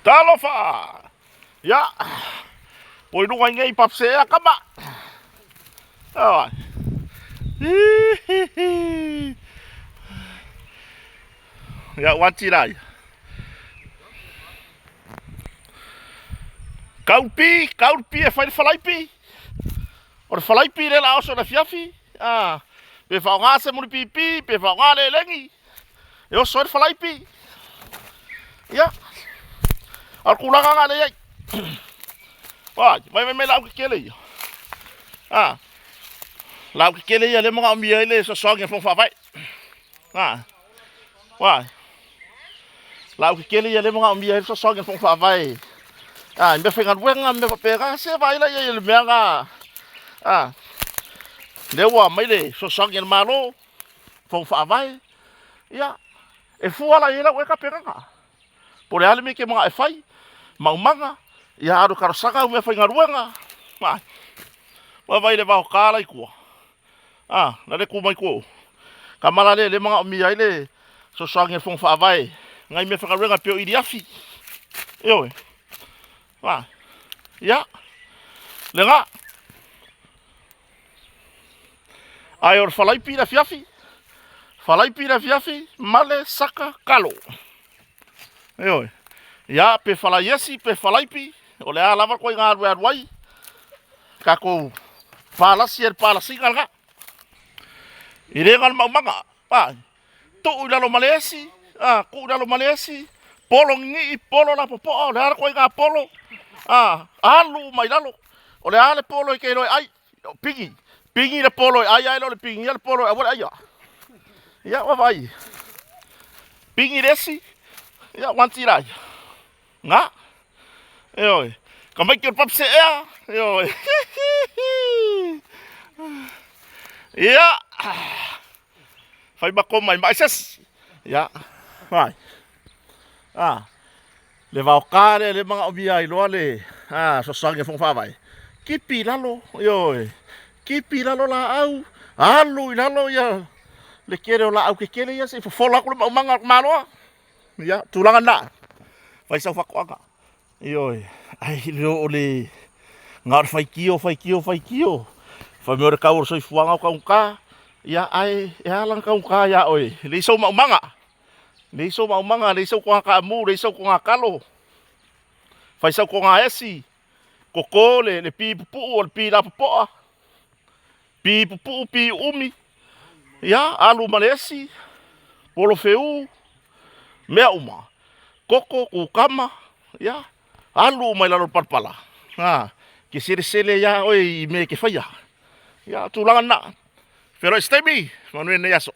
Talofa! Ia, po i luga i nei papseea kama. Ia, ua tira ia. Kaupi, kaupi e fai le falaipi. O le falaipi le la oso le afiafi. Ah, pe whaonga se muri pipi, pe whaonga le lengi. E oso ai le falaipi. Ia. A o le tulaga lena lea e i ai. Vai, vai vai mai laau kekele ia. Ah. Laau kekele ia lea manaomia ai le fesoasoani a le Fono Faavae. Ah. Vai. Laau kekele ia lea manaomia ai le fesoasoani a le Fono Faavae. Ah, i mea faigaluega ma mea faapena, se vaai la i ai i le mea na. Ah. Lea ua aumai le fesoasoani a le Malo. Fono Faavae, ia, e fua la i ai lau ea tapenaga. Po o le a le mea e te manao e fai, maumaga, ia alu e talosaga au meafaigaluega, ai, vaavaai i le vaota la i tua, a, na le tu mai tua o. Tama la lea e le manaomia ai le fesoasoani a le Fono Faavae, nai meafaigaluega e pei o iliafi, ioe, a, ia, lena. Ae o le falaipi i le afiafi, falaipi i le afiafi, male, saka, kalo. Ioe. Ia, pe falaiesi, pe falaipi, o le a lava koe ngā alu e alu ai, tatou palasi e le palasiga lena. I le ga le maumaga, a, tuu i lalo ma le esi, a, tuu i lalo ma le esi, polo ninii, polo lapopoa, o le a le koe ngā polo, a, alu uma i lalo, o le a le polo e te iloa e ai, Pigi, pigi le polo e ai ai lo le pigia le polo e aua le aia. Ia ua vai. Pigi le esi. Ia wanti lai. Nga. E oi. Ka mai ki o papse ea. E oi. Ia. Fai mako mai mai ses. Ia. Vai. Ah. Le vaoka lea lea manaomia ai loa le fesoasoani a Fono Faavae, kipi i lalo, ioe, kipi i lalo laau, alu i lalo ia le tele o laau kekele ia se i fofola atu le maumaga o le tamaloa. Ia, tulaga lena, fai sau faatoaga. Ioe, ai le o le na o le faitio, faitio, faitio. Fai mai o le tau o le soifuaga o taugata, ia ae e ala ona taugata ia oe, e leai sou maumaga. Leai sou maumaga, leai sou toga taamu, leai sou toga kalo, fai sau toga esi, koko le, le pi pupuu o le pi lapopoa, pi pupuu, pi uumi, ia, alu ma le esi, polo feū, mea uma, koko, kukama, ia, alu uma i lalo o le palapala, a, ke selesele iā oe i mea e te faia. Ia, o tulaga lena. Feiloai se taimi, manuia lenei aso.